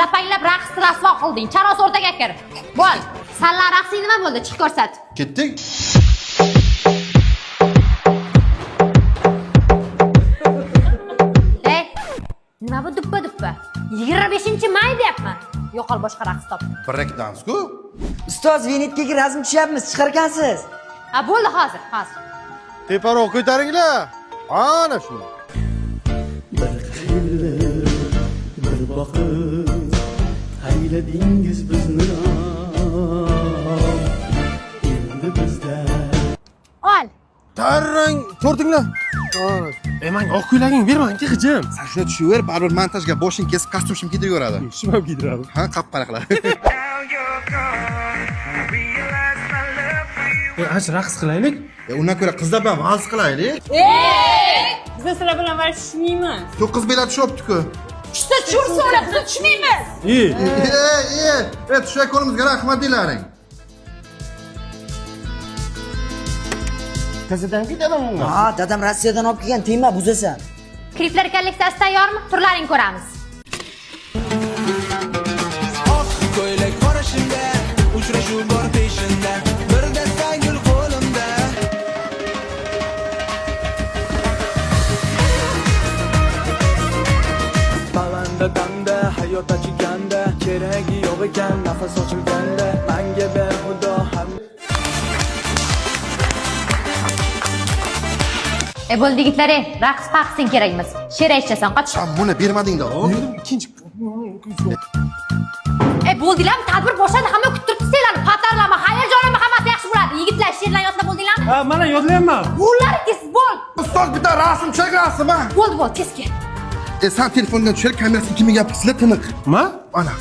Lapanglab raqsni rasvo qilding. Charos o'rtaga kir. Bo'l. Sanlar raqsing nima bo'ldi? Chiq ko'rsat. Ketdik. Ey, nima bu duppa duppa? 25-may deyapman. Yo'qol, boshqa raqs top. Break dance-ku. Ustoz, Venetkaga rasm tushyapmiz, chiqarkansiz. Ha, bo'ldi hozir, hozir. Teparoq ko'taringlar. Ana shuni. Bir qilib, bir boqib ayladingiz bizni endi bizda. Ol. Tarrang tortinglar. E, manga oq ko'ylagingni ber, manga g'ijim. Sen shuni tushaver, baribir montajga boshing kesib kostyum shim kiydirib. Shim ham kiydiradi. Ha, qap-qara qiladi. E, ancha raqs qilaylik. E, undan ko'ra qizlar bilan vals qilaylik. Biz sizlar bilan vals tushmaymiz. To'qqiz bela tushyapti-ku. Tushsa tushursa, ular biz tushmaymiz. E, E, e, e, tushayotganimizga rahmat deylaring. Tazadan ketadi unga. Ha, dadam Rossiyadan olib kelgan, tegma, buzasan. Kliplar kolleksiyasi tayyormi? Turlaring ko'ramiz. Oq ko'ylak qorashimda, uchrashuv bor peshinda, bir dasta gul qo'limda. Palanda damda hayot achiganda, keragi yo'q ekan nafas ochilganda, manga ber xudo ham. E bo'ldi yigitlar, ey, raqs paqsing kerak emas. She'r aytishasan, qoch. Sen buni bermading-da. Ikkinchi. E bo'ldinglarmi? Tadbir boshlandi, hamma kutib turibdi sizlarni. Patarlama, hayajonlama, hammasi yaxshi bo'ladi. Yigitlar, she'rlarni yodlab bo'ldinglarmi? Ha, mana yodlayapman. Bo'llar tez bo'l. Ustoz bitta rasm tushak rasm ha. Bo'ldi, bo'ldi, tez kel. E, sen telefondan tushar, kamerasi 2 megapiksel tiniq. Ma? Ana.